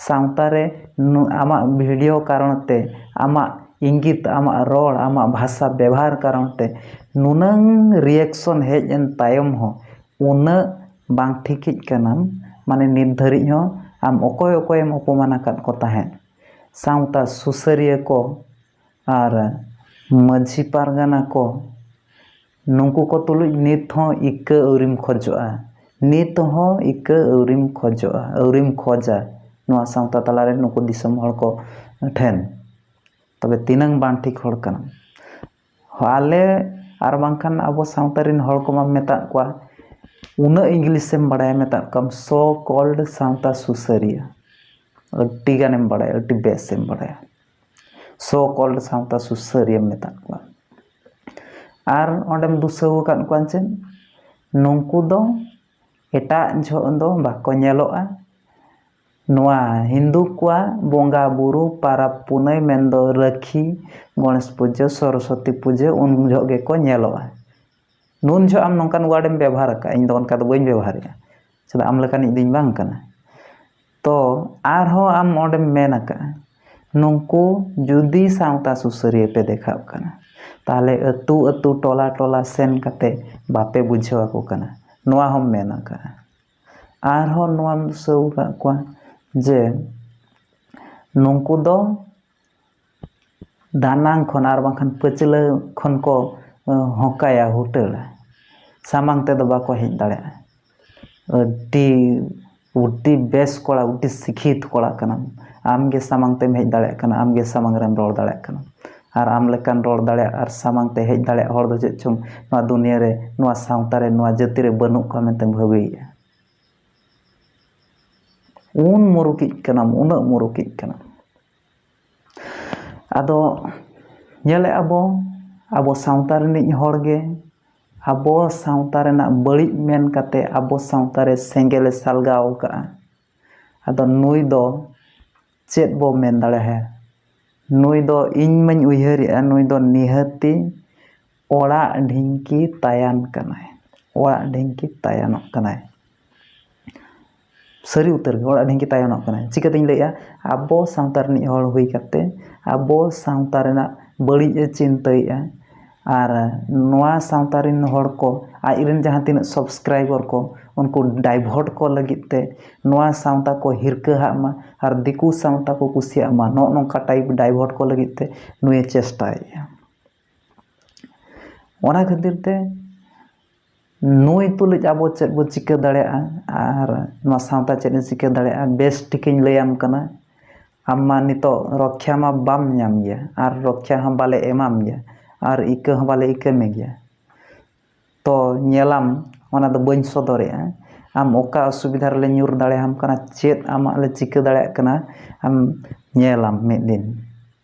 ᱥᱟᱶᱛᱟ ᱨᱮ ᱱᱩ-, ᱟᱢᱟᱜ ᱵᱷᱤᱰᱤᱭᱳ ᱠᱟᱨᱚᱱ ᱛᱮ, ᱟᱢᱟᱜ ᱤᱝᱜᱤᱛ, ᱟᱢᱟᱜ ᱨᱚᱲ, ᱟᱢᱟᱜ ᱵᱷᱟᱥᱟ ᱵᱮᱵᱷᱟᱨ ᱠᱟᱨᱚᱱ ᱛᱮ ᱱᱩᱱᱟᱹᱝ reaction ᱦᱮᱡ ᱮᱱ ᱛᱟᱭᱚᱢ ᱦᱚᱸ ᱩᱱᱟᱹᱜ ᱵᱟᱝ ᱴᱷᱤᱠᱤᱡ ᱠᱟᱱᱟᱢ, ᱢᱟᱱᱮ ᱱᱤᱛ ᱫᱷᱟᱹᱨᱤᱡ ᱦᱚᱸ ᱟᱢ ᱚᱠᱚᱭ ᱚᱠᱚᱭᱮᱢ ᱚᱯᱚᱢᱟᱱ ᱟᱠᱟᱫ ᱠᱚ ᱛᱟᱦᱮᱸᱫ᱾ ᱥᱟᱶᱛᱟ ᱥᱩᱥᱟᱹᱨᱤᱭᱟᱹ ᱠᱚ ᱟᱨ ᱢᱟᱹᱡᱷᱤ ᱯᱟᱨᱜᱟᱱᱟ ᱠᱚ, ᱱᱩᱠᱩ ᱠᱚ ᱛᱩᱞᱩᱡ ᱱᱤᱛ ᱦᱚᱸ ᱤᱠᱟᱹ ᱟᱹᱣᱨᱤᱢ ᱠᱷᱚᱡᱚᱜᱼᱟ, ᱱᱤᱛ ᱦᱚᱸ ᱤᱠᱟᱹ ᱟᱹᱣᱨᱤᱢ ᱠᱷᱚᱡᱚᱜᱼᱟ, ᱟᱹᱣᱨᱤᱢ ᱠᱷᱚᱡᱟ ᱱᱚᱣᱟ ᱥᱟᱶᱛᱟ ᱛᱟᱞᱟᱨᱮ ᱱᱩᱠᱩ ᱫᱤᱥᱚᱢ ᱦᱚᱲ ᱠᱚ ᱴᱷᱮᱱ᱾ ᱛᱚᱵᱮ ᱛᱤᱱᱟᱹᱝ ᱵᱟᱝ ᱴᱷᱤᱠ ᱦᱚᱲ ᱠᱟᱱᱟᱢ? ᱟᱞᱮ ᱟᱨ ᱵᱟᱝᱠᱷᱟᱱ ᱟᱵᱚ ᱥᱟᱶᱛᱟ ᱨᱮᱱ ᱦᱚᱲ ᱠᱚᱢᱟᱢ ᱢᱮᱛᱟᱫ ᱠᱚᱣᱟ, ᱩᱱᱟᱹᱜ English ᱮᱢ ᱵᱟᱲᱟᱭᱟ, ᱢᱮᱛᱟᱫ ᱠᱚᱣᱟᱢ so called ᱥᱟᱶᱛᱟ ᱥᱩᱥᱟᱹᱨᱤᱭᱟᱹ, ᱟᱹᱰᱤ ᱜᱟᱱᱮᱢ ᱵᱟᱲᱟᱭᱟ, ᱟᱹᱰᱤ ᱵᱮᱥ ᱮᱢ ᱵᱟᱲᱟᱭᱟ, so called ᱥᱟᱶᱛᱟ ᱥᱩᱥᱟᱹᱨᱤᱭᱟᱹᱢ ᱢᱮᱛᱟᱫ ᱠᱚᱣᱟ᱾ ᱟᱨ ᱚᱸᱰᱮᱢ ᱫᱩᱥᱟᱹᱣ ᱟᱠᱟᱫ ᱠᱚᱣᱟ ᱪᱮᱫ? ᱱᱩᱠᱩ ᱫᱚ ᱮᱴᱟᱜ ᱡᱚᱦᱚᱜ ᱫᱚ ᱵᱟᱠᱚ ᱧᱮᱞᱚᱜᱼᱟ᱾ ᱱᱚᱣᱟ ᱦᱤᱱᱫᱩ ᱠᱚᱣᱟᱜ ᱵᱚᱸᱜᱟ ᱵᱩᱨᱩ, ᱯᱟᱨᱟᱵᱽ ᱯᱩᱱᱟᱹᱭ, ᱢᱮᱱᱫᱚ ᱨᱟᱹᱠᱷᱤ, ᱜᱚᱬᱮᱥ ᱯᱩᱡᱟᱹ, ᱥᱚᱨᱚᱥᱚᱛᱤ ᱯᱩᱡᱟᱹ, ᱩᱱ ᱡᱚᱦᱚᱜ ᱜᱮᱠᱚ ᱧᱮᱞᱚᱜᱼᱟ᱾ ᱱᱩᱱ ᱡᱚᱦᱚᱜ ᱟᱢ ᱱᱚᱝᱠᱟᱱ word ᱮᱢ ᱵᱮᱵᱚᱦᱟᱨ ᱟᱠᱟᱫᱼᱟ, ᱤᱧ ᱫᱚ ᱚᱱᱠᱟ ᱫᱚ ᱵᱟᱹᱧ ᱵᱮᱵᱚᱦᱟᱨᱮᱫᱼᱟ, ᱪᱮᱫᱟᱜ ᱟᱢ ᱞᱮᱠᱟᱱᱤᱡ ᱫᱚᱧ ᱵᱟᱝ ᱠᱟᱱᱟ᱾ ᱛᱚ ᱟᱨᱦᱚᱸ ᱟᱢ ᱚᱸᱰᱮᱢ ᱢᱮᱱ ᱟᱠᱟᱫᱼᱟ, ᱱᱩᱠᱩ ᱡᱩᱫᱤ ᱥᱟᱶᱛᱟ ᱥᱩᱥᱟᱹᱨᱤᱭᱟᱹ ᱯᱮ ᱫᱮᱠᱷᱟᱜ ᱠᱟᱱᱟ, ᱛᱟᱦᱚᱞᱮ ᱟᱹᱛᱩ ᱟᱹᱛᱩ, ᱴᱚᱞᱟ ᱴᱚᱞᱟ ᱥᱮᱱ ᱠᱟᱛᱮ ᱵᱟᱯᱮ ᱵᱩᱡᱷᱟᱹᱣ ᱟᱠᱚ ᱠᱟᱱᱟ, ᱱᱚᱣᱟ ᱦᱚᱸᱢ ᱢᱮᱱ ᱟᱠᱟᱫᱼᱟ᱾ ᱟᱨᱦᱚᱸ ᱱᱚᱣᱟᱢ ᱫᱤᱥᱟᱹᱣ ᱟᱠᱟᱫ ᱠᱚᱣᱟ ᱡᱮ ᱱᱩᱠᱩ ᱫᱚ ᱫᱟᱱᱟᱝ ᱠᱷᱚᱱ ᱟᱨ ᱵᱟᱝᱠᱷᱟᱱ ᱯᱟᱹᱪᱷᱞᱟᱹ ᱠᱷᱚᱱ ᱠᱚ, ᱮ, ᱦᱚᱸᱠᱟᱭᱟ, ᱦᱩᱴᱟᱹᱲᱟ, ᱥᱟᱢᱟᱝ ᱛᱮᱫᱚ ᱵᱟᱠᱚ ᱦᱮᱡ ᱫᱟᱲᱮᱭᱟᱜᱼᱟ᱾ ᱟᱹᱰᱤ, ᱟᱹᱰᱤ ᱵᱮᱥ ᱠᱚᱲᱟ, ᱟᱹᱰᱤ ᱥᱤᱠᱷᱤᱛ ᱠᱚᱲᱟ ᱠᱟᱱᱟᱢ, ᱟᱢᱜᱮ ᱥᱟᱢᱟᱝ ᱛᱮᱢ ᱦᱮᱡ ᱫᱟᱲᱮᱭᱟᱜ ᱠᱟᱱᱟ, ᱟᱢᱜᱮ ᱥᱟᱢᱟᱝ ᱨᱮᱢ ᱨᱚᱲ ᱫᱟᱲᱮᱭᱟᱜ ᱠᱟᱱᱟ᱾ ᱟᱨ ᱟᱢ ᱞᱮᱠᱟᱱ ᱨᱚᱲ ᱫᱟᱲᱮᱭᱟᱜ ᱟᱨ ᱥᱟᱢᱟᱝ ᱛᱮ ᱦᱮᱡ ᱫᱟᱲᱮᱭᱟᱜ ᱦᱚᱲ ᱫᱚ ᱪᱮᱫ ᱪᱚᱝ ᱱᱚᱣᱟ ᱫᱩᱱᱤᱭᱟᱹ ᱨᱮ, ᱱᱚᱣᱟ ᱥᱟᱶᱛᱟ ᱨᱮ, ᱱᱚᱣᱟ ᱡᱟᱹᱛᱤ ᱨᱮ ᱵᱟᱹᱱᱩᱜ ᱠᱚᱣᱟ ᱢᱮᱱᱛᱮᱢ ᱵᱷᱟᱹᱵᱤᱭᱮᱫᱼᱟ᱾ ᱩᱱ ᱢᱩᱨᱩᱠᱤᱡ ᱠᱟᱱᱟᱢ, ᱩᱱᱟᱹᱜ ᱢᱩᱨᱩᱠᱤᱡ ᱠᱟᱱᱟᱢ᱾ ᱟᱫᱚ ᱧᱮᱞᱮᱫ ᱟᱵᱚ, ᱟᱵᱚ ᱥᱟᱶᱛᱟ ᱨᱤᱱᱤᱡ ᱦᱚᱲ ᱜᱮ ᱟᱵᱚ ᱥᱟᱶᱛᱟ ᱨᱮᱱᱟᱜ ᱵᱟᱹᱲᱤᱡ ᱢᱮᱱ ᱠᱟᱛᱮ ᱟᱵᱚ ᱥᱟᱶᱛᱟ ᱨᱮ ᱥᱮᱸᱜᱮᱞᱮ ᱥᱟᱞᱜᱟᱣ ᱟᱠᱟᱫᱼᱟ᱾ ᱟᱫᱚ ᱱᱩᱭ ᱫᱚ ᱪᱮᱫ ᱵᱚ ᱢᱮᱱ ᱫᱟᱲᱮᱭᱟᱭᱟ? ᱱᱩᱭ ᱫᱚ, ᱤᱧ ᱢᱟᱧ ᱩᱭᱦᱟᱹᱨᱮᱜᱼᱟ, ᱱᱩᱭ ᱫᱚ ᱱᱤᱦᱟᱹᱛᱤ ᱚᱲᱟᱜ ᱰᱷᱤᱝᱠᱤ ᱛᱟᱭᱟᱱ ᱠᱟᱱᱟᱭ, ᱚᱲᱟᱜ ᱰᱷᱤᱝᱠᱤ ᱛᱟᱭᱟᱱᱚᱜ ᱠᱟᱱᱟᱭ᱾ ᱥᱟᱹᱨᱤ ᱩᱛᱟᱹᱨ ᱜᱮ ᱦᱚᱲᱟᱜ ᱰᱷᱤᱝᱠᱤ ᱛᱟᱭᱚᱢᱚᱜ ᱠᱟᱱᱟ᱾ ᱪᱤᱠᱟᱹᱛᱤᱧ ᱞᱟᱹᱭᱮᱜᱼᱟ? ᱟᱵᱚ ᱥᱟᱶᱛᱟ ᱨᱤᱱᱤᱡ ᱦᱚᱲ ᱦᱩᱭ ᱠᱟᱛᱮ ᱟᱵᱚ ᱥᱟᱶᱛᱟ ᱨᱮᱱᱟᱜ ᱵᱟᱹᱲᱤᱡ ᱮ ᱪᱤᱱᱛᱟᱹᱭᱮᱜᱼᱟ᱾ ᱟᱨ ᱱᱚᱣᱟ ᱥᱟᱶᱛᱟ ᱨᱤᱱ ᱦᱚᱲ ᱠᱚ, ᱟᱡ ᱨᱤᱱ ᱡᱟᱦᱟᱸ ᱛᱤᱱᱟᱹᱜ subscriber ᱠᱚ, ᱩᱱᱠᱩ divert ᱠᱚ ᱞᱟᱹᱜᱤᱫ ᱛᱮ ᱱᱚᱣᱟ ᱥᱟᱶᱛᱟ ᱠᱚ ᱦᱤᱨᱠᱟᱹ ᱦᱟᱜ ᱢᱟ ᱟᱨ ᱫᱤᱠᱩ ᱥᱟᱶᱛᱟ ᱠᱚ ᱠᱩᱥᱤᱭᱟᱜ ᱢᱟ, ᱱᱚᱜᱼᱚ ᱱᱚᱝᱠᱟ type divert ᱠᱚ ᱞᱟᱹᱜᱤᱫ ᱛᱮ ᱱᱩᱭᱮ ᱪᱮᱥᱴᱟᱭᱮᱜᱼᱟ᱾ ᱚᱱᱟ ᱠᱷᱟᱹᱛᱤᱨ ᱛᱮ ᱱᱩᱭ ᱛᱩᱞᱩᱡ ᱟᱵᱚ ᱪᱮᱫ ᱵᱚ ᱪᱤᱠᱟᱹ ᱫᱟᱲᱮᱭᱟᱜᱼᱟ ᱟᱨ ᱱᱚᱣᱟ ᱥᱟᱶᱛᱟ ᱪᱮᱫ ᱮ ᱪᱤᱠᱟᱹ ᱫᱟᱲᱮᱭᱟᱜᱼᱟ, ᱵᱮᱥ ᱴᱷᱤᱠᱤᱧ ᱞᱟᱹᱭᱟᱢ ᱠᱟᱱᱟ᱾ ᱟᱢ ᱢᱟ ᱱᱤᱛᱚᱜ ᱨᱚᱠᱷᱭᱟ ᱢᱟ ᱵᱟᱢ ᱧᱟᱢ ᱜᱮᱭᱟ ᱟᱨ ᱨᱚᱠᱷᱭᱟ ᱦᱚᱸ ᱵᱟᱞᱮ ᱮᱢᱟᱢ ᱜᱮᱭᱟ ᱟᱨ ᱤᱠᱟᱹ ᱦᱚᱸ ᱵᱟᱞᱮ ᱤᱠᱟᱹ ᱢᱮ ᱜᱮᱭᱟ᱾ ᱛᱚ ᱧᱮᱞᱟᱢ, ᱚᱱᱟ ᱫᱚ ᱵᱟᱹᱧ ᱥᱚᱫᱚᱨᱮᱜᱼᱟ᱾ ᱟᱢ ᱚᱠᱟ ᱚᱥᱩᱵᱤᱫᱷᱟ ᱨᱮᱞᱮ ᱧᱩᱨ ᱫᱟᱲᱮᱭᱟᱢ ᱠᱟᱱᱟ, ᱪᱮᱫ ᱟᱢᱟᱜ ᱞᱮ ᱪᱤᱠᱟᱹ ᱫᱟᱲᱮᱭᱟᱜ ᱠᱟᱱᱟ, ᱟᱢ ᱧᱮᱞᱟᱢ ᱢᱤᱫ ᱫᱤᱱ᱾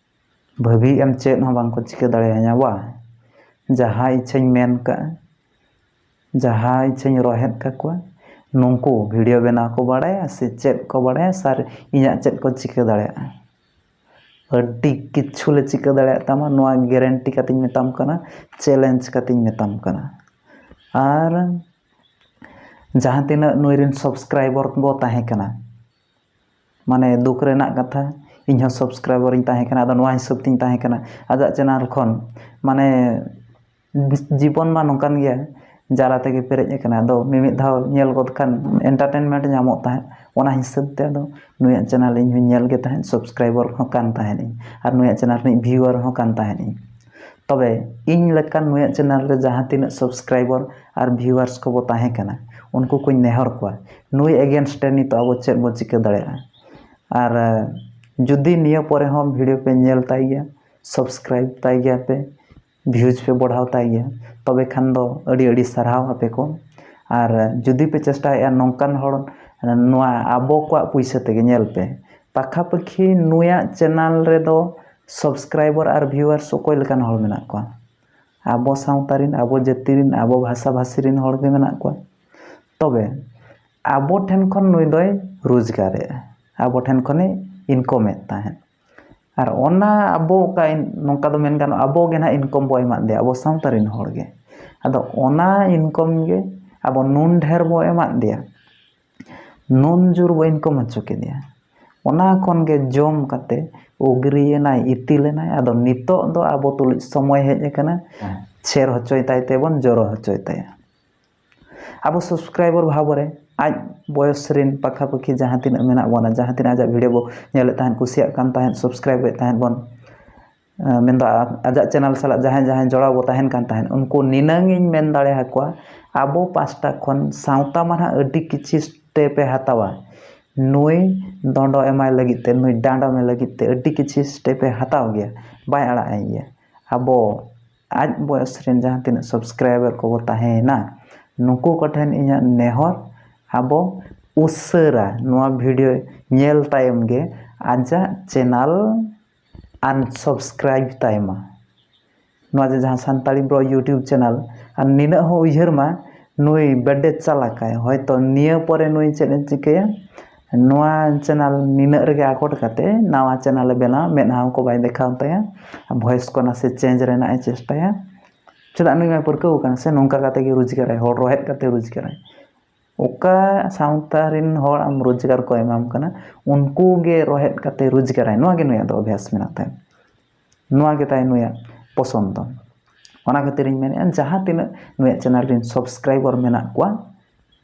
ᱵᱷᱟᱹᱵᱤᱭᱮᱫ ᱟᱢ ᱪᱮᱫ ᱦᱚᱸ ᱵᱟᱝ ᱠᱚ ᱪᱤᱠᱟᱹ ᱫᱟᱲᱮᱭᱟᱹᱧᱟ ᱵᱟ? ᱡᱟᱦᱟᱸ ᱤᱪᱪᱷᱟᱧ ᱢᱮᱱ ᱠᱟᱜᱼᱟ, ᱡᱟᱦᱟᱸ ᱤᱪᱪᱷᱟᱧ ᱨᱚᱦᱮᱫ ᱠᱟᱠᱚᱣᱟ, ᱱᱩᱠᱩ video ᱵᱮᱱᱟᱣ ᱠᱚ ᱵᱟᱲᱟᱭᱟ ᱥᱮ ᱪᱮᱫ ᱠᱚ ᱵᱟᱲᱟᱭᱟ, ᱥᱟᱨ ᱤᱧᱟᱹᱜ ᱪᱮᱫ ᱠᱚ ᱪᱤᱠᱟᱹ ᱫᱟᱲᱮᱭᱟᱜᱼᱟ? ᱟᱹᱰᱤ ᱠᱤᱪᱷᱩ ᱞᱮ ᱪᱤᱠᱟᱹ ᱫᱟᱲᱮᱭᱟᱜ ᱛᱟᱢᱟ, ᱱᱚᱣᱟ guarantee ᱠᱟᱛᱮᱧ ᱢᱮᱛᱟᱢ ᱠᱟᱱᱟ, challenge ᱠᱟᱛᱮᱧ ᱢᱮᱛᱟᱢ ᱠᱟᱱᱟ᱾ ᱟᱨ ᱡᱟᱦᱟᱸ ᱛᱤᱱᱟᱹᱜ ᱱᱩᱭ ᱨᱮᱱ subscriber ᱵᱚ ᱛᱟᱦᱮᱸ ᱠᱟᱱᱟ, ᱢᱟᱱᱮ ᱫᱩᱠ ᱨᱮᱱᱟᱜ ᱠᱟᱛᱷᱟ, ᱤᱧ ᱦᱚᱸ subscriber ᱤᱧ ᱛᱟᱦᱮᱸ ᱠᱟᱱᱟ, ᱟᱫᱚ ᱱᱚᱣᱟ ᱦᱤᱥᱟᱹᱵ ᱛᱤᱧ ᱛᱟᱦᱮᱸ ᱠᱟᱱᱟ᱾ ᱟᱡᱟᱜ channel ᱠᱷᱚᱱ ᱢᱟᱱᱮ ᱡᱤᱵᱚᱱ ᱢᱟ ᱱᱚᱝᱠᱟᱱ ᱜᱮᱭᱟ, ᱡᱟᱞᱟ ᱛᱮᱜᱮ ᱯᱮᱨᱮᱡ ᱟᱠᱟᱱᱟ᱾ ᱟᱫᱚ ᱢᱤᱢᱤᱫ ᱫᱷᱟᱣ ᱧᱮᱞ ᱜᱚᱫ ᱠᱷᱟᱱ entertainment ᱧᱟᱢᱚᱜ ᱛᱟᱦᱮᱸᱫ, ᱚᱱᱟ ᱦᱤᱥᱟᱹᱵ ᱛᱮ ᱟᱫᱚ ᱱᱩᱭᱟᱜ channel ᱤᱧ ᱦᱚᱸᱧ ᱧᱮᱞ ᱜᱮ ᱛᱟᱦᱮᱸᱫ, subscriber ᱦᱚᱸ ᱠᱟᱱ ᱛᱟᱦᱮᱸᱫ ᱤᱧ ᱟᱨ ᱱᱩᱭᱟᱜ channel ᱨᱤᱱᱤᱡ viewer ᱦᱚᱸ ᱠᱟᱱ ᱛᱟᱦᱮᱸᱫ ᱤᱧ᱾ ᱛᱚᱵᱮ ᱤᱧ ᱞᱮᱠᱟᱱ ᱱᱩᱭᱟᱜ channel ᱨᱮ ᱡᱟᱦᱟᱸ ᱛᱤᱱᱟᱹᱜ subscriber ᱟᱨ viewers ᱠᱚᱵᱚ ᱛᱟᱦᱮᱸ ᱠᱟᱱᱟ, ᱩᱱᱠᱩ ᱠᱚᱧ ᱱᱮᱦᱚᱨ ᱠᱚᱣᱟ, ᱱᱩᱭ against ᱨᱮ ᱱᱤᱛᱚᱜ ᱟᱵᱚ ᱪᱮᱫ ᱵᱚ ᱪᱤᱠᱟᱹ ᱫᱟᱲᱮᱭᱟᱜᱼᱟ? ᱟᱨ ᱡᱩᱫᱤ ᱱᱤᱭᱟᱹ ᱯᱚᱨᱮ ᱦᱚᱸ video ᱯᱮ ᱧᱮᱞ ᱛᱟᱭ ᱜᱮᱭᱟ, subscribe ᱛᱟᱭ ᱜᱮᱭᱟ ᱯᱮ, views ᱯᱮ ᱵᱚᱲᱦᱟᱣ ᱛᱟᱭ ᱜᱮᱭᱟ, ᱛᱚᱵᱮ ᱠᱷᱟᱱ ᱫᱚ ᱟᱹᱰᱤ ᱟᱹᱰᱤ ᱥᱟᱨᱦᱟᱣ ᱟᱯᱮ ᱠᱚ᱾ ᱟᱨ ᱡᱩᱫᱤ ᱯᱮ ᱪᱮᱥᱴᱟᱭᱮᱫᱼᱟ ᱱᱚᱝᱠᱟᱱ ᱦᱚᱲ ᱱᱚᱣᱟ ᱟᱵᱚ ᱠᱚᱣᱟᱜ ᱯᱩᱭᱥᱟᱹ ᱛᱮᱜᱮ, ᱧᱮᱞ ᱯᱮ, ᱯᱟᱠᱷᱟ ᱯᱟᱹᱠᱷᱤ ᱱᱩᱭᱟᱜ channel ᱨᱮᱫᱚ subscriber ᱟᱨ viewers ᱚᱠᱚᱭ ᱞᱮᱠᱟᱱ ᱦᱚᱲ ᱢᱮᱱᱟᱜ ᱠᱚᱣᱟ? ᱟᱵᱚ ᱥᱟᱶᱛᱟ ᱨᱮᱱ, ᱟᱵᱚ ᱡᱟᱹᱛᱤ ᱨᱮᱱ, ᱟᱵᱚ ᱵᱷᱟᱥᱟ ᱵᱷᱟᱥᱤ ᱨᱮᱱ ᱦᱚᱲ ᱜᱮ ᱢᱮᱱᱟᱜ ᱠᱚᱣᱟ᱾ ᱛᱚᱵᱮ ᱟᱵᱚ ᱴᱷᱮᱱ ᱠᱷᱚᱱ ᱱᱩᱭ ᱫᱚᱭ ᱨᱳᱡᱽᱜᱟᱨᱮᱫᱼᱟ, ᱟᱵᱚ ᱴᱷᱮᱱ ᱠᱷᱚᱱᱮ ᱤᱱᱠᱚᱢᱮᱫ ᱛᱟᱦᱮᱸᱫ᱾ ᱟᱨ ᱚᱱᱟ ᱟᱵᱚ ᱚᱠᱟ ᱤᱱ-, ᱱᱚᱝᱠᱟ ᱫᱚ ᱢᱮᱱ ᱜᱟᱱᱚᱜᱼᱟ, ᱟᱵᱚ ᱜᱮ ᱱᱟᱦᱟᱜ ᱤᱱᱠᱚᱢ ᱵᱚ ᱮᱢᱟᱫ ᱫᱮᱭᱟ, ᱟᱵᱚ ᱥᱟᱶᱛᱟ ᱨᱮᱱ ᱦᱚᱲ ᱜᱮ᱾ ᱟᱫᱚ ᱚᱱᱟ ᱤᱱᱠᱚᱢ ᱜᱮ ᱟᱵᱚ ᱱᱩᱱ ᱰᱷᱮᱨ ᱵᱚ ᱮᱢᱟᱫ ᱫᱮᱭᱟ᱾ ᱱᱩᱱ ᱡᱳᱨ ᱵᱟᱹᱧ ᱠᱚᱢ ᱦᱚᱪᱚ ᱠᱮᱫᱮᱭᱟ᱾ ᱚᱱᱟ ᱠᱷᱚᱱ ᱜᱮ ᱡᱚᱢ ᱠᱟᱛᱮ ᱩᱜᱽᱨᱤᱭᱮᱱᱟᱭ, ᱤᱛᱤᱞᱮᱱᱟᱭ᱾ ᱟᱫᱚ ᱱᱤᱛᱚᱜ ᱫᱚ ᱟᱵᱚ ᱛᱩᱞᱩᱡ ᱥᱚᱢᱚᱭ ᱦᱮᱡ ᱟᱠᱟᱱᱟ, ᱦᱮᱸ᱾ ᱪᱷᱮᱨ ᱦᱚᱪᱚᱭ ᱛᱟᱭ ᱛᱮᱵᱚᱱ ᱡᱚᱨᱚ ᱦᱚᱪᱚᱭ ᱛᱟᱭᱟ᱾ ᱟᱵᱚ subscriber ᱵᱷᱟᱵᱽ ᱨᱮ ᱟᱡ ᱵᱚᱭᱚᱥ ᱨᱮᱱ ᱯᱟᱠᱷᱟ ᱯᱟᱹᱠᱷᱤ ᱡᱟᱦᱟᱸ ᱛᱤᱱᱟᱹᱜ ᱢᱮᱱᱟᱜ ᱵᱚᱱᱟ, ᱡᱟᱦᱟᱸ ᱛᱤᱱᱟᱹᱜ ᱟᱡᱟᱜ video ᱵᱚ ᱧᱮᱞᱮᱫ ᱛᱟᱦᱮᱸᱫ, ᱠᱩᱥᱤᱭᱟᱜ ᱠᱟᱱ ᱛᱟᱦᱮᱸᱫ, subscribe ᱮᱫ ᱛᱟᱦᱮᱸᱫ ᱵᱚᱱ, ᱮᱸ, ᱢᱮᱱᱫᱚ ᱟ-, ᱟᱡᱟᱜ channel ᱥᱟᱞᱟᱜ ᱡᱟᱦᱟᱸᱭ ᱡᱟᱦᱟᱸᱭ ᱡᱚᱲᱟᱣ ᱵᱚ ᱛᱟᱦᱮᱱ ᱠᱟᱱ ᱛᱟᱦᱮᱸᱫ, ᱩᱱᱠᱩ ᱱᱤᱱᱟᱹᱝ ᱤᱧ ᱢᱮᱱ ᱫᱟᱲᱮ ᱟᱠᱚᱣᱟ, ᱟᱵᱚ ᱯᱟᱥᱴᱟ ᱠᱷᱚᱱ ᱥᱟᱶᱛᱟ ᱢᱟ ᱱᱟᱦᱟᱜ ᱟᱹᱰᱤ ᱠᱤᱪᱷᱩ step ᱮ ᱦᱟᱛᱟᱣᱟ᱾ ᱱᱩᱭ ᱰᱚᱸᱰᱚ ᱮᱢᱟᱭ ᱞᱟᱹᱜᱤᱫ ᱛᱮ, ᱱᱩᱭ ᱰᱟᱸᱰᱚᱢᱮ ᱞᱟᱹᱜᱤᱫ ᱛᱮ ᱟᱹᱰᱤ ᱠᱤᱪᱷᱩ step ᱮ ᱦᱟᱛᱟᱣ ᱜᱮᱭᱟ, ᱵᱟᱭ ᱟᱲᱟᱜ ᱟᱭ ᱜᱮᱭᱟ᱾ ᱟᱵᱚ ᱟᱡ ᱵᱚᱭᱚᱥ ᱨᱮᱱ ᱡᱟᱦᱟᱸ ᱛᱤᱱᱟᱹᱜ subscriber ᱠᱚᱵᱚ ᱛᱟᱦᱮᱸᱭᱮᱱᱟ, ᱱᱩᱠᱩ ᱠᱚᱴᱷᱮᱱ ᱤᱧᱟᱹᱜ ᱱᱮᱦᱚᱨ, ᱟᱵᱚ ᱩᱥᱟᱹᱨᱟ ᱱᱚᱣᱟ video ᱧᱮᱞ ᱛᱟᱭᱚᱢ ᱜᱮ ᱟᱡᱟᱜ channel unsubscribe ᱛᱟᱭ ᱢᱟ᱾ ᱱᱚᱣᱟ ᱡᱮ ᱡᱟᱦᱟᱸ ᱥᱟᱱᱛᱟᱲᱤ bro YouTube channel, ᱟᱨ ᱱᱤᱱᱟᱹᱜ ᱦᱚᱸ ᱩᱭᱦᱟᱹᱨ ᱢᱟ, ᱱᱩᱭ ᱵᱮᱰᱮ ᱪᱟᱞᱟᱠᱟᱭ, ᱦᱚᱭᱛᱚ ᱱᱤᱭᱟᱹ ᱯᱚᱨᱮ ᱱᱩᱭ ᱪᱮᱫ ᱮ ᱪᱤᱠᱟᱹᱭᱟ, ᱱᱚᱣᱟ channel ᱱᱤᱱᱟᱹᱜ ᱨᱮᱜᱮ ᱟᱠᱚᱴ ᱠᱟᱛᱮ ᱱᱟᱣᱟ channel ᱮ ᱵᱮᱱᱟᱣᱟ, ᱢᱮᱫᱦᱟ ᱦᱚᱸᱠᱚ ᱵᱟᱭ ᱫᱮᱠᱷᱟᱣ ᱛᱟᱭᱟ, voice ᱠᱚ ᱱᱟᱥᱮ change ᱨᱮᱱᱟᱜ ᱮ ᱪᱮᱥᱴᱟᱭᱟ᱾ ᱪᱮᱫᱟᱜ ᱱᱩᱭ ᱢᱟᱭ ᱯᱟᱹᱨᱠᱟᱹᱣ ᱟᱠᱟᱱᱟ ᱥᱮ ᱱᱚᱝᱠᱟ ᱠᱟᱛᱮ ᱜᱮ ᱨᱳᱡᱽᱜᱟᱨᱟᱭ, ᱦᱚᱲ ᱨᱚᱦᱮᱫ ᱠᱟᱛᱮ ᱨᱳᱡᱽᱜᱟᱨᱟᱭ᱾ ᱚᱠᱟ ᱥᱟᱶᱛᱟ ᱨᱮᱱ ᱦᱚᱲ ᱟᱢ ᱨᱳᱡᱽᱜᱟᱨ ᱠᱚ ᱮᱢᱟᱢ ᱠᱟᱱᱟ, ᱩᱱᱠᱩ ᱜᱮ ᱨᱚᱦᱮᱫ ᱠᱟᱛᱮ ᱨᱳᱡᱽᱜᱟᱨᱟᱭ᱾ ᱱᱚᱣᱟ ᱜᱮ ᱱᱩᱭᱟᱜ ᱫᱚ ᱚᱵᱷᱭᱟᱥ ᱢᱮᱱᱟᱜ ᱛᱟᱭᱟ᱾ ᱱᱚᱣᱟ ᱜᱮ ᱛᱟᱭ ᱱᱩᱭᱟᱜ ᱯᱚᱥᱚᱱᱫ ᱫᱚ᱾ ᱚᱱᱟ ᱠᱷᱟᱹᱛᱤᱨ ᱤᱧ ᱢᱮᱱᱮᱫᱼᱟ, ᱡᱟᱦᱟᱸ ᱛᱤᱱᱟᱹᱜ ᱱᱩᱭᱟᱜ channel ᱨᱮᱱ subscriber ᱢᱮᱱᱟᱜ ᱠᱚᱣᱟ,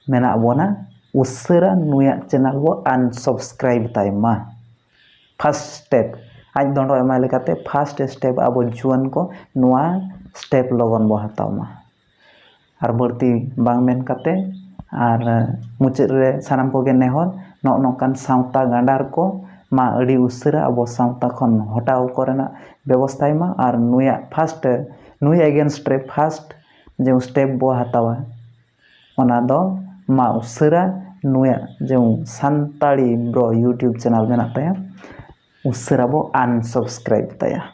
ᱢᱮᱱᱟᱜ ᱵᱚᱱᱟ, ᱩᱥᱟᱹᱨᱟ ᱱᱩᱭᱟᱜ channel ᱵᱚ unsubscribe ᱛᱟᱭ ᱢᱟ᱾ First step, ᱟᱡ ᱰᱚᱸᱰᱚ ᱮᱢᱟᱭ ᱞᱮᱠᱟᱛᱮ first step ᱟᱵᱚ ᱡᱩᱣᱟᱹᱱ ᱠᱚ ᱱᱚᱣᱟ step ᱞᱚᱜᱚᱱ ᱵᱚ ᱦᱟᱛᱟᱣ ᱢᱟ᱾ ᱟᱨ ᱵᱟᱹᱲᱛᱤ ᱵᱟᱝ ᱢᱮᱱ ᱠᱟᱛᱮ, ᱟᱨ ᱢᱩᱪᱟᱹᱫ ᱨᱮ ᱥᱟᱱᱟᱢ ᱠᱚᱜᱮ ᱱᱮᱦᱚᱨ, ᱱᱚᱜᱼᱚ ᱱᱚᱝᱠᱟᱱ ᱥᱟᱶᱛᱟ ᱜᱟᱸᱰᱟᱨ ᱠᱚ ᱢᱟ ᱟᱹᱰᱤ ᱩᱥᱟᱹᱨᱟ ᱟᱵᱚ ᱥᱟᱶᱛᱟ ᱠᱷᱚᱱ ᱦᱚᱴᱟᱣ ᱠᱚᱨᱮᱱᱟᱜ ᱵᱮᱵᱚᱥᱛᱷᱟᱭ ᱢᱟ᱾ ᱟᱨ ᱱᱩᱭᱟᱜ first, ᱱᱩᱭ against ᱨᱮ first ᱡᱮ step ᱵᱚ ᱦᱟᱛᱟᱣᱟ, ᱚᱱᱟ ᱫᱚ ᱢᱟ ᱩᱥᱟᱹᱨᱟ ᱱᱩᱭᱟᱜ ᱡᱮ ᱥᱟᱱᱛᱟᱲᱤ bro YouTube channel ᱢᱮᱱᱟᱜ ᱛᱟᱭᱟ, ᱩᱥᱟᱹᱨᱟ ᱵᱚ unsubscribe ᱛᱟᱭᱟ᱾